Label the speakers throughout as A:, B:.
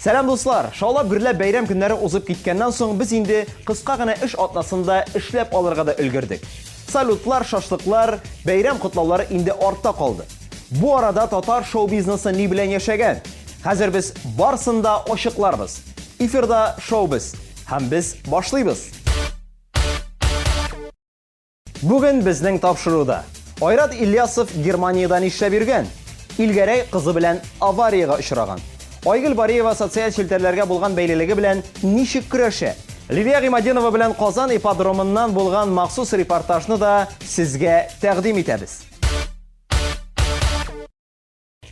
A: Сәлам, дуслар! Шаулап гөрләп бәйрәм көннәре узып киткәннән соң без инде кыска гына эш атнасында эшләп алырга да өлгердек. Салютлар, шашлыклар, бәйрәм котлаулары инде артта калды. Бу арада татар шоу-бизнесы ни белән яшәгән? Хәзер без барсын да ачыкларбыз. Эфирда шоу-без. Һәм без башлыйбыз! Бүген безнең тапшыруда Айрат Ильясов Германиядә нишләп йөргән? Илгәрәй кызы белән авариягә очраган. Айгөл Бариева социаль челтәрләргә булган бәйлелеге белән ничек көрәшә? Лилия Гыймадинова белән Казан ипподромыннан булган махсус репортажны да сезгә тәкъдим итәбез.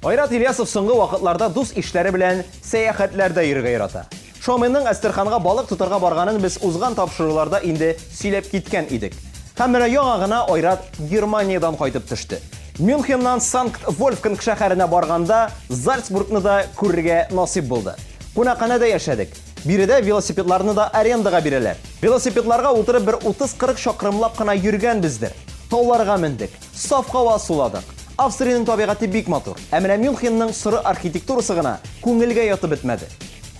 A: Айрат Ильясов соңгы вакытларда дус-ишләре белән сәяхәтләрдә йөрергә ярата. Шоменның Әстерханга балык тотарга барганын без узган тапшыруларда инде сөйләп киткән идек. Һәм менә яңа гына Айрат Германиядән кайтып төште. Мюнхеннан Санкт-Вольфганг шәһәренә барганда Зальцбургны да күрергә насыйп булды. Кунакханәдә яшәдек. Биредә велосипедларны да арендага бирәләр. Велосипедларга утырып бер 30-40 чакрымлап кына йөргәнбездер. Тауларга мендек. Саф һава суладык. Австриянең табигате бик матур. Ә менә Мюнхенның соры архитектурасы гына күңелгә ятып бетмәде.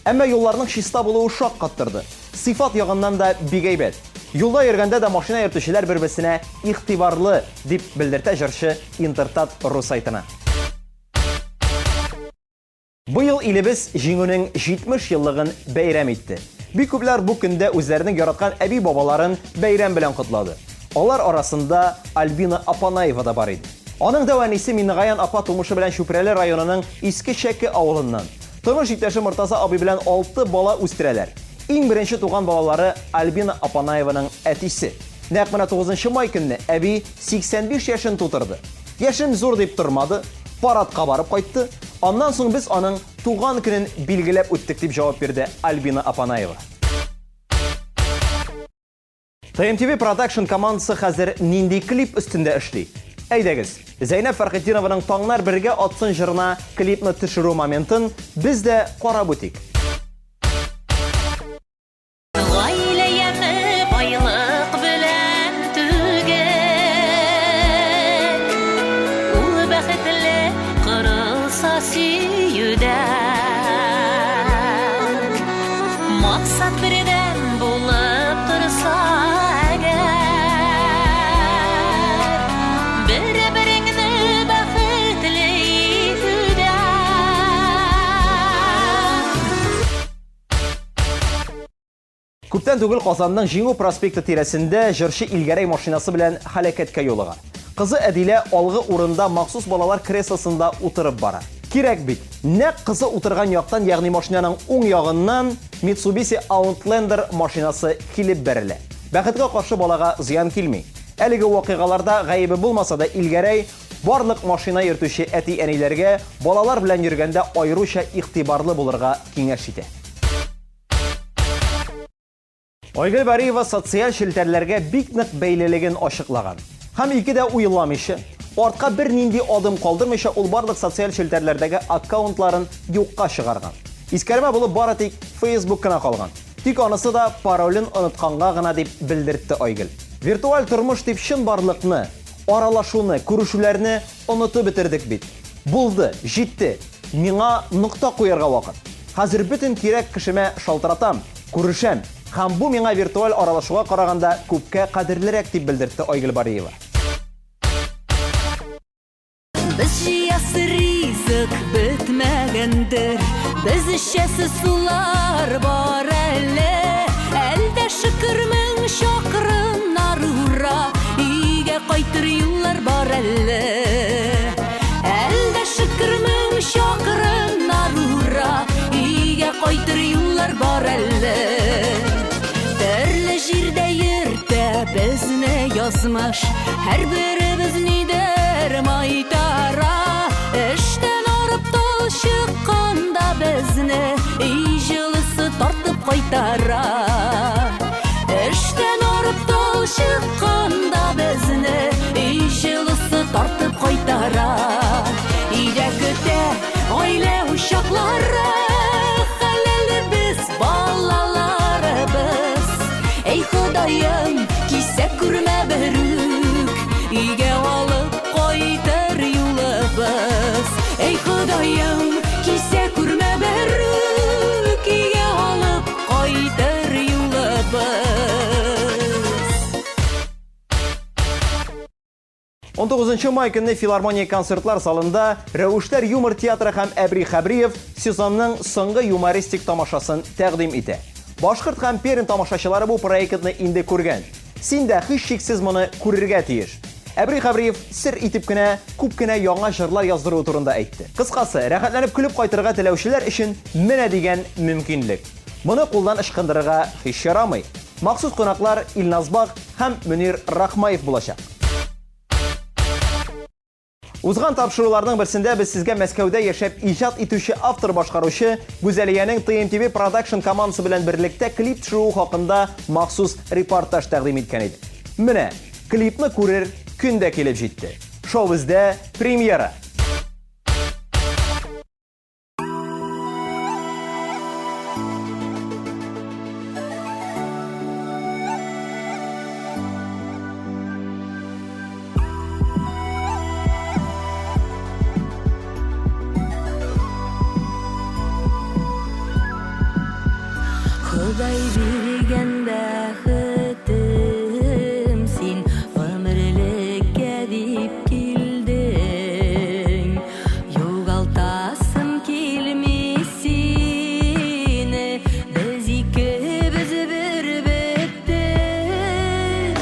A: Әмма юлларның чиста булуы шаккаттырды. Сыйфат ягыннан да бик әйбәт. Юлда йөргәндә дә машина йөртүчеләр бер-берсенә игътибарлы, дип белдертә җырчы Интертат ру сайтына. Быел илебез Җиңүнең 70 еллыгын бәйрәм итте. Бик күпләр бу көндә үзләренең яраткан әби-бабаларын бәйрәм белән котлады. Алар арасында Альбина Апанаева да бар иде. Аның дәү әнисе Миннегаян апа тумышы белән Чүпрәле районының Иске Чәке авылыннан. Тормыш иптәше Мортаза абый белән алты бала үстерәләр. Иң беренче туган балалары Альбина Апанаеваның әтисе. Нәкъ менә 9 май көнне әби 85 яшен тутырды. Яшем зур дип тормады, парадка барып кайтты. Аннан соң без аның туган көнен билгеләп үттек, дип җавап бирде Альбина Апанаева. TMTV Production командасы хәзер нинди клип өстендә эшли? Әйдәгез, Зәйнәб Фәрхетдинованың Таңнар бергә атсын җырына клипны төшерү моментын без дә карап үтик.
B: Гаилә яме байлык белән түгел, Ул бәхетле корылса сөюдә. Максат бердәм булып торса әгәр, Бер-береңне бәхетле итүдә.
A: Күптән түгел Казанның Җиңү проспекты тирәсендә җырчы Илгәрәй машинасы белән һәлакәткә юлыга. Кызы Әдилә алгы урында махсус балалар креслосында утырып бара. Кирәк бит, нәкъ кызы утырган яктан, ягъни машинаның уң ягыннан Mitsubishi Outlander машинасы килеп бәрелә. Бәхеткә каршы балага зыян килми. Әлеге вакыйгаларда гаебе булмаса да Илгәрәй барлык машина йөртүче әти-әниләргә балалар белән йөргәндә аеруча игътибарлы булырга киңәш итә. Айгөл Бариева социаль челтәрләргә бик нык бәйлелеген ачыклаган. Һәм ике дә уйламыйча, артка бернинди адым калдырмыйча ул барлык социаль челтәрләрдәге аккаунтларын юкка чыгарган. Искәрмә булып бары тик Facebook кына калган. Тик анысы да паролен онытканга гына дип белдертте Айгөл. Виртуаль тормыш дип чынбарлыкны, аралашуны, күрешүләрне онытып бетердек бит. Булды, җитте. Миңа нокта куярга вакыт. Хәзер бөтен кирәк кешемә шалтыратам, күрешәм. Һәм бу миңа виртуаль аралашуга караганда күпкә кадерлерәк, дип белдертте Айгөл Бариева.
B: Без җыясы ризык бетмәгәндер, Без эчәсе сулар бар әле. Әлдә шөкер мең чакрымнар ура, Өйгә кайтыр юллар бар әле. Әлдә шөкер мең чакрымнар ура, Өйгә кайтыр юллар бар әле. Төрле җирдә йөртә безне язмыш, Һәрберебез нидер майтара. Эштән арып талчыкканда безне Өй җылысы тартып кайтара. Эштән арып талчыкканда безне Өй җылысы тартып кайтара. Өйдә көтә гаилә учаклары, Хәләлебез, балаларыбыз. Әй Ходаем, кисәк күрмә берүк, Өйгә алып кайтыр юлыбыз. Әй Ходаем, кисәк күрмә берүк.
A: 19 май көнне Филармония концертлар залында Рәвешләр юмор театры һәм Әбри Хәбриев сезонның соңгы юмористик тамашасын тәкъдим итә. Башкорт һәм Пермь тамашачылары бу проектны инде күргән. Син дә һичшиксез моны күрергә тиеш. Әбри Хәбриев сер итеп кенә күп кенә яңа җырлар яздыруы турында әйтте. Кыскасы, рәхәтләнеп көлеп кайтырга теләүчеләр өчен менә дигән мөмкинлек. Моны кулдан ычкындырырга һич ярамый. Махсус кунаклар Илназ Бак һәм Мөнир Рахмаев булачак. Узган тапшыруларның берсендә без сезгә Мәскәүдә яшәп иҗат итүче автор-башкаручы Гүзәлиянең TMTV Production командасы белән берлектә клип төшерүе хакында махсус репортаж тәкъдим иткән идек. Менә, клипны күрер көн дә килеп җитте. Шоу бездә премьера!
B: Ходай биргән бәхетем син гомерлеккә дип килдең. Югалтасым килми сине, без икебез бер беттек.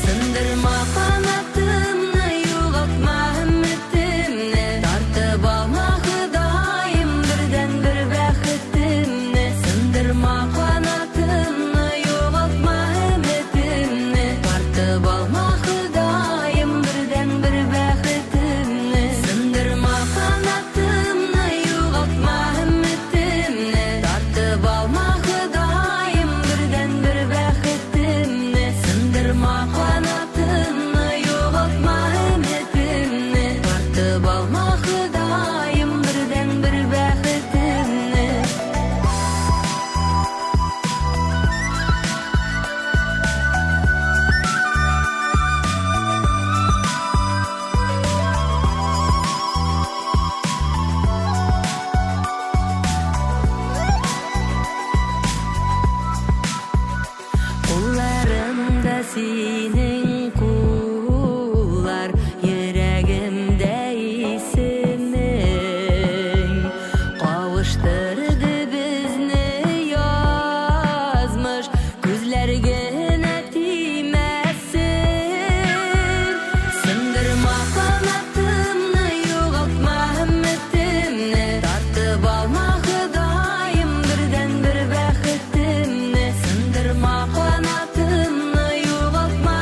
B: Сындырма канатымны, югалтма өметемне, тартып алма Ходаем бердәнбер бәхетемне. Сындырма канатымны, югалтма өметемне, тартып алма Ходаем бердәнбер бәхетемне. Сындырма канатымны, югалтма өметемне, тартып алма Ходаем бердәнбер бәхетемне. Сындырма канатымны, югалтма өметемне, тартып алма Ходаем бердәнбер бәхетемне. Кулларымда синең куллар, йөрәгемдә исемең. Кавыштырды безне язмыш, күзләр генә тимәсен. Сындырма канатымны, югалтма өметемне, тартып алма Ходаем бердәнбер бәхетемне. Сындырма канатымны, югалтма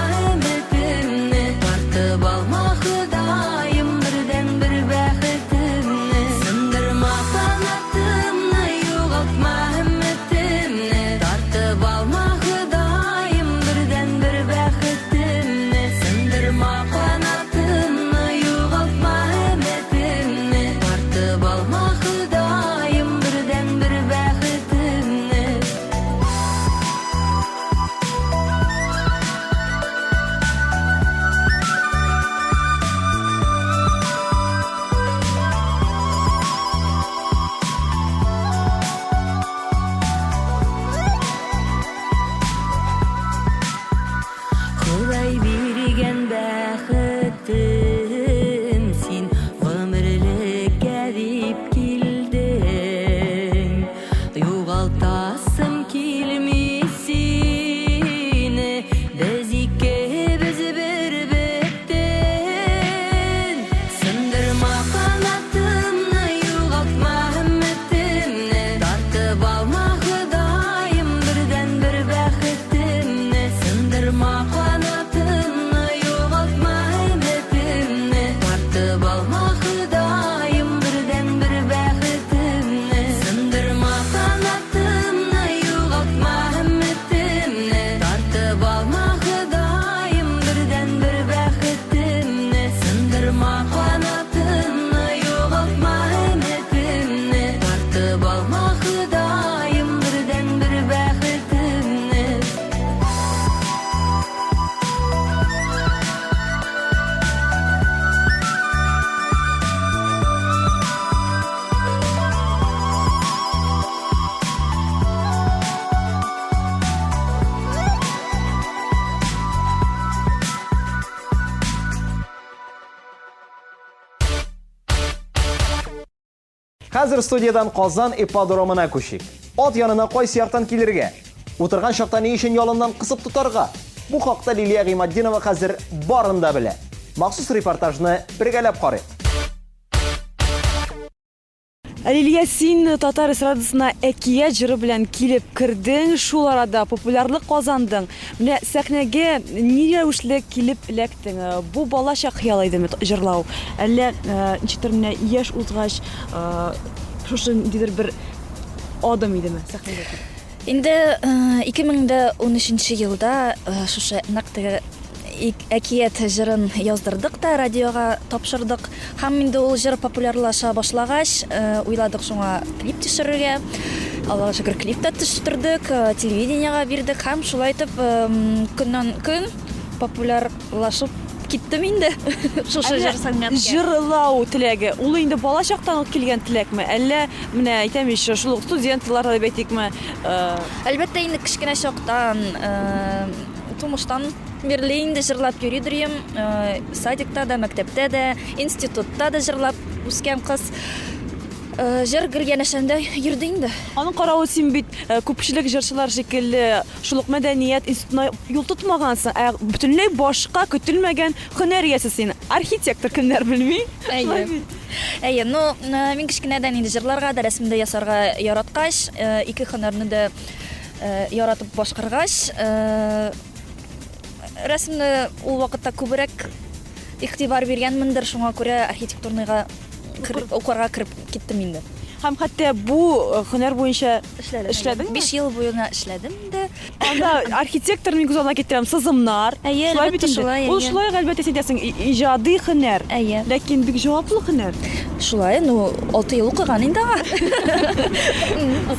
A: Хәзер студиядән Казан ипподромына күчик. Ат янына кайсы яктан килергә? Утырган чакта ни өчен ялыннан кысып тотарга? Бу хакта Лилия Гыйматдинова хәзер барын да белә. Махсус репортажны бергәләп карыйк.
C: Лилия, син татар эстрадасына әкият җыры белән килеп кердең, шул арада популярлык казандың. Менә сәхнәгә ни рәвешле килеп эләктең? Бу балачак хыялы идеме җырлау? Әллә ничектер менә яшь узгач, шушы ниндидер бер адым идеме сәхнәгә килү?
D: Инде 2013 елда шушы нәкъ теге әкият җырын яздырдык та, радиога тапшырдык. Һәм инде ул җыр популярлаша башлагач, уйладык шуңа клип төшерергә. Аллага шөкер, клип та төшердек, телевидениегә бирдек һәм шулай итеп көннән көн популярлашып киттем инде шушы җыр сәнгатькә.
C: Җырлау теләге, ул инде бала чактан ук килгән теләкме, әллә менә әйтәм ич, шул ук студент елларда дип әйтикме?
D: Әлбәттә инде кечкенә чактан, тумыштан бирле инде җырлап йөридер идем. Садикта да, мәктәптә дә, институтта да җырлап үскән кыз. Җыр гел янәшәмдә йөрде инде.
C: Аның каравы син бит күпчелек җырчылар шикелле шул ук мәдәният институтына юл тотмагансың, ә бөтенләй башка көтелмәгән һөнәр иясе син. Архитектор кемнәр белми?
D: Әйе. Әйе, ну, мин кечкенәдән инде җырларга да, рәсем дә ясарга яраткач, ике һөнәрне дә яратып башкаргач, рәсемне ул вакытта күбрәк игътибар биргәнмендер, шуңа күрә архитектурныйга укырга кереп киттем инде.
C: Һәм хәтта бу һөнәр буенча эшләдеңме?
D: 5 ел буена эшләдем инде.
C: Анда архитектор мин күз алдына китерәм, сызымнар.
D: Әйе,
C: Шулай бит
D: әлбәттә,
C: инде.
D: шулай,
C: Ул
D: әйе.
C: шулай ук, әлбәттә, син әйтәсең, иҗади һөнәр.
D: Әйе.
C: Ләкин бик җаваплы һөнәр.
D: Шулай, ну, 6 ел укыган инде аңа.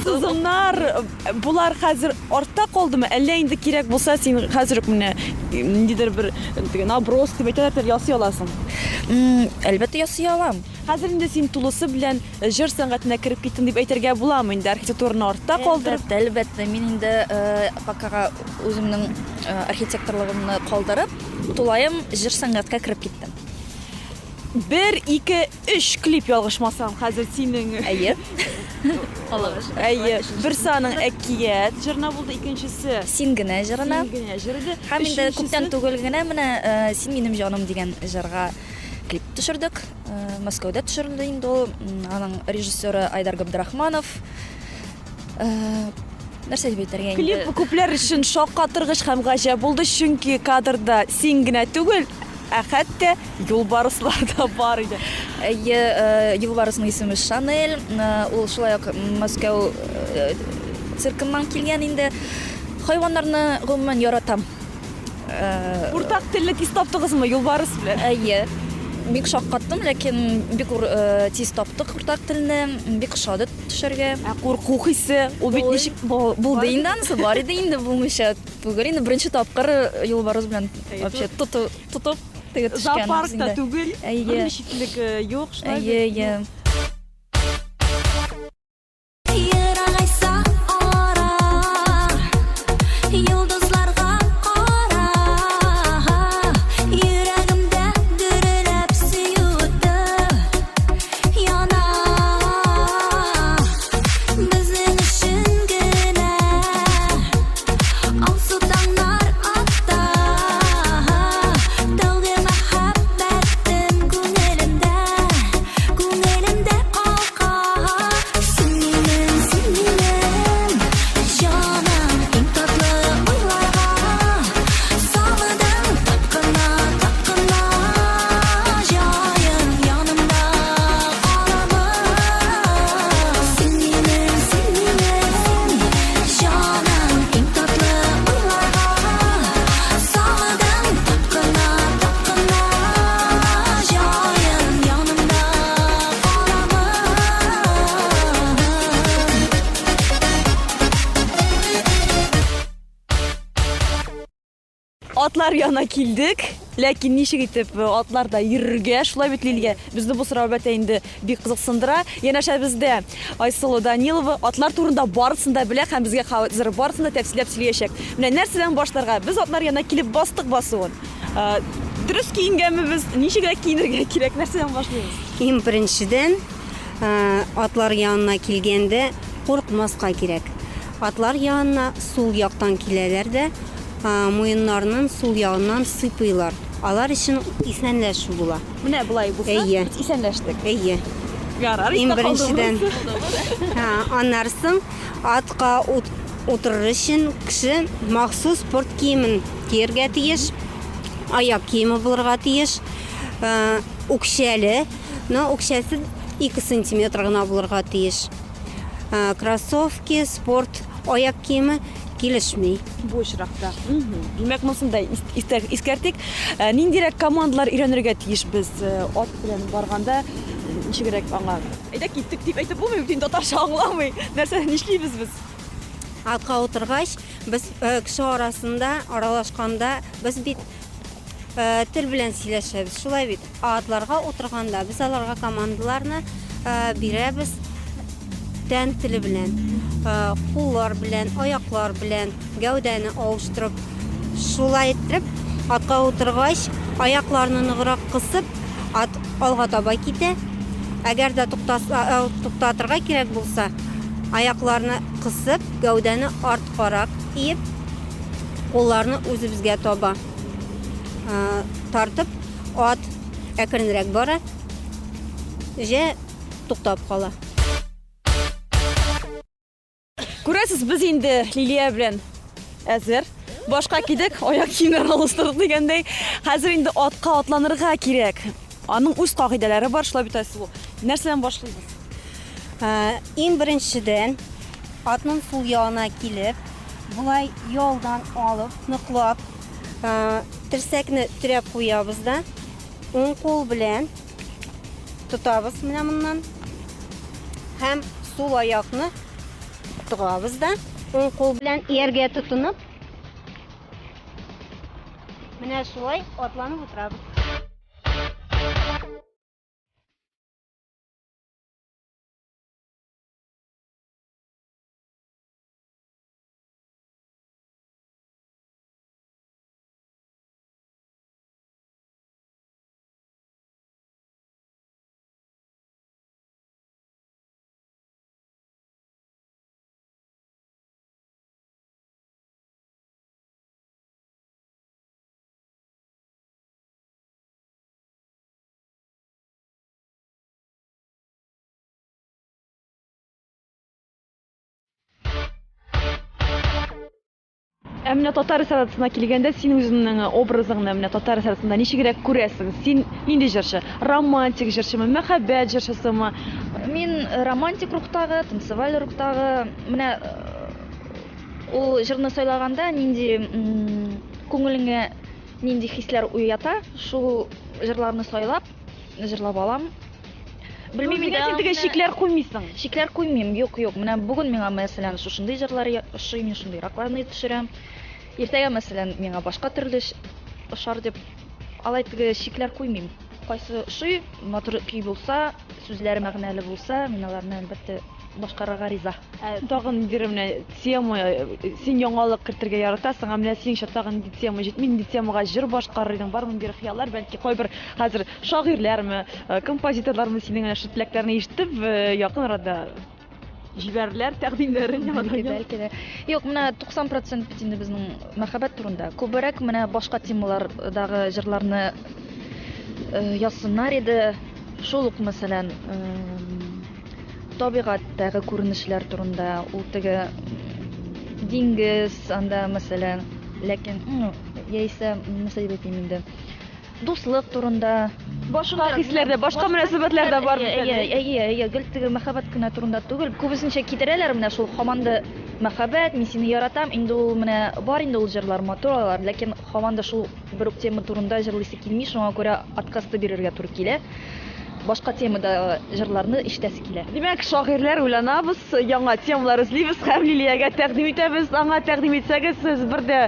C: Сызымнар, болар хәзер артта калдымы? Әллә инде кирәк булса, син хәзер үк менә ниндидер бер теге наброс дип әйтәләр, ясый аласың?
D: Әлбәттә, ясый алам.
C: Хәзер инде син тулысы белән җыр сәнгатенә кереп киттең дип әйтергә буламы инде, архитектураны артта калдырып?
D: Әлбәттә, әлбәттә. Мин инде покага үземнең архитекторлыгымны калдырып, тулаем җыр сәнгатькә кереп киттем.
C: Бер, ике, өч клип ялгышмасам, хәзер синең.
D: Әйе. Аллага шөкер.
C: Әйе. Берсе аның Әкият җырына булды, икенчесе
D: Син генә җырына.
C: Син генә җыры иде.
D: Һәм инде күптән түгел генә менә Син минем җаным дигән җырга клип төшердек. Мәскәүдә төшерелде инде ул. Аның режиссеры Айдар Габдрахманов. Нәрсә дип әйтергә инде?
C: Клип күпләр өчен шаккатыргыч һәм гаҗәп булды, чөнки кадрда син генә түгел, ә хәтта юлбарыслар да бар иде.
D: Әйе, юлбарысның исеме Шанель. Ул шулай ук Мәскәү циркыннан килгән инде. Хайваннарны гомумән яратам.
C: Уртак телне тиз таптыгызмы юлбарыс белән?
D: Әйе. Бик шаккаттым, ләкин бик тиз таптык уртак телне, бик ошады төшәргә.
C: Ә курку хисе, ул бит ничек
D: булды инде анысы, бар иде инде булмыйча түгел инде беренче тапкыр юлбарыс белән вообще тотып теге төшкән.
C: Зоопаркта түгел, берничек читлек юк, шулай
D: бит. Әйе, әйе.
B: Ерагайса ара, йолдызларга кара, йөрәгемдә дөреләп сөю уты яна. Безнең өчен генә алсу таңнар ата. Тәүге мәхәббәтем күңелемдә, күңелемдә калка. Син минем, син минем җаным, иң татлы уйларга салдың, тап кына, тап кына җаен янымда каламы. Син минем, син минем җаным, иң татлы уйларга салдың, тап кына, тап кына җаен янымда каламы.
C: Атлар янына килдек, ләкин ничек итеп атларда йөрергә, шулай бит, Лилия? Безне бу сорау, әлбәттә, инде бик кызыксындыра. Янәшәбездә Айсылу Данилова атлар турында барысын да белә һәм безгә хәзер барысын да тәфсилләп сөйләячәк. Менә нәрсәдән башларга? Без атлар янына килеп бастык басуын. Дөрес киенгәнме без? Ничегрәк киенергә кирәк? Нәрсәдән башлыйбыз?
E: Иң беренчедән, Атлар янына килгәндә куркмаска кирәк. Атлар янына сул яктан киләләр дә, муеннарының сул ягыннан сыйпыйлар. Алар өчен исәнләшү була.
C: Менә болай булса,
E: Әйе.
C: без исәнләштек.
E: Әйе.
C: Ярар,
E: Иң
C: истә калды
E: беренчедән.
C: монысы.
E: Аннары соң атка утырыр өчен кеше махсус спорт киемен кияргә тиеш, аяк киеме булырга тиеш, үкчәле, но үкчәсе 2 сантиметр гына булырга тиеш. Кроссовки, спорт аяк киеме килешми.
C: Бу очракта. Димәк, монысын да искәртик. Ниндирәк командалар өйрәнергә тиеш без ат белән барганда, ничегрәк аңа? Әйдә киттек дип әйтеп булмый бит инде, татарча аңламый. Нәрсә, нишлибез без?
E: Атка утыргач, без кеше арасында аралашканда без бит тел белән сөйләшәбез, шулай бит? Ә атларга утырганда без аларга командаларны бирәбез тән теле белән, куллар белән, аяклар белән, гәүдәне авыштырып. Шулай иттереп, атка утыргач, аякларны ныграк кысып, ат алга таба китә. Әгәр дә туктатырга кирәк булса, аякларны кысып, гәүдәне арткарак иеп, кулларны үзебезгә таба тартып, Ат әкренрәк бара, җә туктап кала.
C: Күрәсез, без инде Лилия белән әзер. Башка кидек, аяк киемнәрен алыштырдык дигәндәй. Хәзер инде атка атланырга кирәк. Аның үз кагыйдәләре бар, шулай бит, Айсылу. Нәрсәдән башлыйбыз?
E: Иң беренчедән, атның сул ягына килеп, болай ялдан алып, ныклап Терсәкне терәп куябыз да, уң кул белән тотабыз менә моннан. Һәм сул аякны тыгабыз да, уң кул белән ияргә тотынып, менә шулай атланып утырабыз.
C: Ә менә татар эстрадасына килгәндә, син үзеңнең образыңны менә татар эстрадасында ничегрәк күрәсең? Син нинди җырчы? Романтик җырчымы, мәхәббәт җырчысымы?
D: Мин романтик рухтагы, танцеваль рухтагы. Менә ул җырны сайлаганда нинди күңелеңә нинди хисләр уята, шул җырларны сайлап, җырлап алам.
C: Белмим инде. Син теге чикләр куймыйсың.
D: Чикләр куймыйм, юк, юк. Менә бүген миңа, мәсәлән, шушындый җырлар ошый, мин шундыйракларны төшерәм. Иртәгә, мәсәлән, миңа башка төрле ошар дип, алай теге чикләр куймыйм. Кайсы ошый, матур көй булса, сүзләре мәгънәле булса, мин аларны, әлбәттә, башкарырга риза.
C: Ә тагын ниндидер менә тема, син яңалык кертергә яратасың, ә менә синеңчә тагын нинди тема җитми, нинди темага җыр башкарыр идең, бармы ниндидер хыяллар, бәлки кайбер хәзер шагыйрьләрме, композиторлармы синең әнә шул теләкләрне ишетеп, якын арада җибәрерләр тәкъдимнәрен яңадан.
D: Бәлки, бәлки дә. Юк, менә 90 процент бит инде безнең мәхәббәт турында. Күбрәк менә башка темалардагы җырларны язсыннар иде. Шул ук, мәсәлән, Табигатьтәге күренешләр турында, ул теге диңгез, анда, мәсәлән, ләкин, ну, яисә, нәрсә дип әйтим инде, дуслык турында.
C: Башка хисләр дә, башка мөнәсәбәтләр дә бар бит
D: әле. Әйе, әйе, әйе, гел теге мәхәббәт кенә турында түгел. Күбесенчә китерәләр менә шул һаман да мәхәббәт, мин сине яратам, инде ул менә бар инде ул җырлар, матур алар, ләкин һаман да шул бер үк тема турында җырлыйсы килми, шуңа күрә отказ да бирергә туры килә. Башка темада җырларны ишетәсе килә.
C: Димәк, шагыйрьләр уйланабыз, яңа темалар эзлибез һәм Лилиягә тәкъдим итәбез. Аңа тәкъдим итсәгез, сез бер дә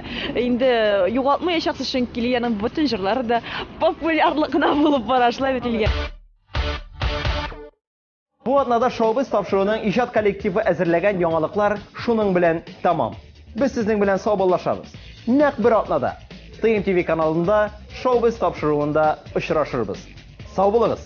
C: инде югалтмаячаксыз, чөнки Лилиянең бөтен җырлары да популярлы гына булып бара. Шулай бит, Лилия?
A: Бу атнада Шоу-біз тапшыруының иҗат коллективы әзерләгән яңалыклар шуның белән тәмам. Без сезнең белән саубуллашабыз. Нәкъ бер атнада ТМТВ каналында Шоу-біз тапшыруында очрашырбыз. Сау булыгыз!